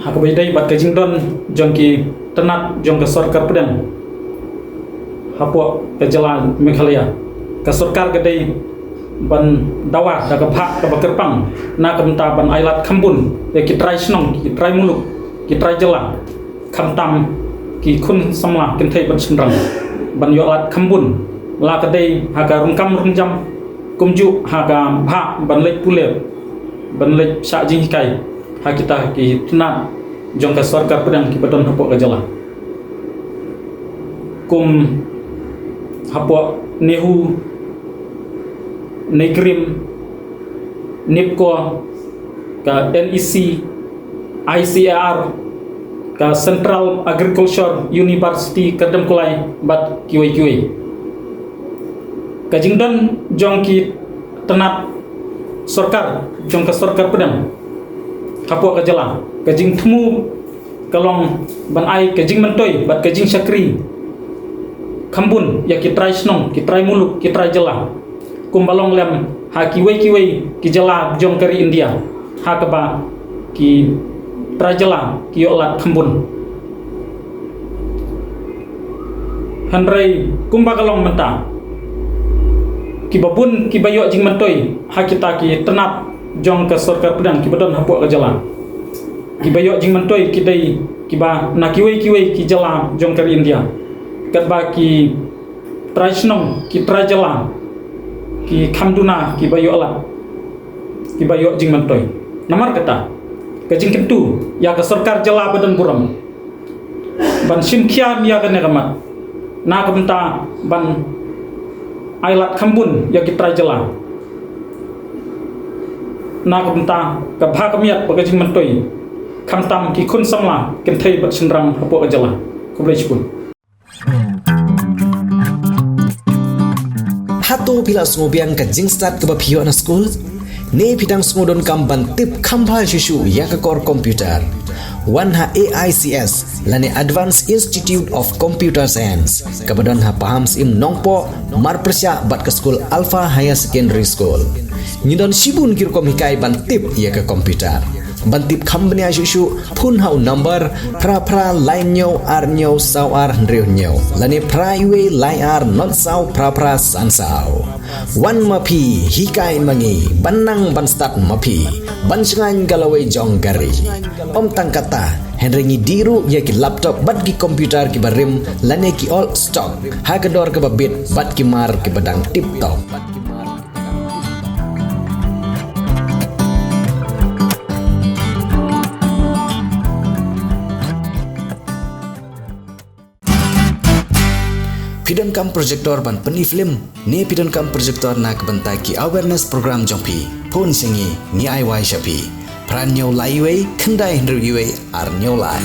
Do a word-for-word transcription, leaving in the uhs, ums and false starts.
Ha kaba ïadei bad ka jingdon jong ki tnat jong ka sorkar pdeng hapoh ka jylla Meghalaya, ka sorkar ka dei ban dawa da ka bhah kaba kyrpang na ka bynta ban ailad khambun ïa ki trai shnong, ki trai muluk, ki trai jylla, khamtam ki khun samla kynthei bad shynrang ban ïoh lad khambun, la ka dei ha ka rukom rukom jam, kumjuh ha ka bhah ban leit pule, ban leit shah jinghikai ha kita ki tnat jong ka sorkar pdeng kiba don hapoh ka jylla, kum hapoh NEHU, NEIGRIHMS, NEEPCO, ka NEC, ICAR, ka Central Agriculture University Kyrdemkulai bad kiwei kiwei. Ka jingdon jong ki tnat sorkar jong ka sorkar pdeng hapoh ka jylla, ka jingthmu ka long ban ai ka jingmyntoi bad ka jingshakri khambun ïa ki trai shnong, ki trai muluk, ki trai jylla, kumba long lem ha kiwei kiwei ki jylla jong ka ri India, ha kaba ki trai jylla ki ïoh lad khambun. Hynrei kumba ka long mynta, kiba bun kiba ïoh jingmyntoi ha kita ki tnat jong ka sorkar pdeng kiba don hapoh ka jylla, kiba ïoh jingmyntoi ki dei kiba na kiwei kiwei ki jylla jong ka ri India, katba ki trai shnong, ki trai jylla ki kham duna kiba ïoh lad, kiba ïoh jingmyntoi. Namar kata, ka jingkyntu ïa ka sorkar jylla ba don burom ban shim khia ïa kane ka mat na ka bynta ban ailad khambun ïa ki trai jylla, na ka bynta ka bha ka miat bad ka jingmyntoi, khamtam ki khun samla kynthei bad shynrang hapoh ka jylla. Khublei shibun. Hato phi la sngewbiang ka jingstad kaba phi ïoh na skul? Ne phi dang sngewdonkam ban tip kham bha shuh shuh ïa ka kor computer? Wan ha AICS lane Advanced Institute of Computer Science, kaba don ha Pahamsyiem Nongpoh, marpyrshah bad ka skul Alpha Higher Secondary School. Ngi don shibun ki rukom hikai ban tip ïa ka computer. Ban tip kham bniah shuh shuh, phone ha u number phra phra lai hynñiew ar hynñiew saw ar hynriew hynñiew lane phra wei lai ar not saw phra phra san saw. Wan ma phi, hikai ma ngi, ban nang ban stad ma phi, ban shngaiñ ka lawei jong ka ri. Ym tang kata, hynrei ngi dih ruh ïa ki laptop bad ki computer kiba rim lane ki old stock ha ka dor kaba bit bad ki mar kiba dang tip top. Phi donkam projector ban pyni film ne phi donkam projector na ka bynta ki awareness program jong phi? Phone sha ngi, ngi ai wai sha phi. Phra hynñiew lai wei khyndai hynriew wei ar hynñiew lai.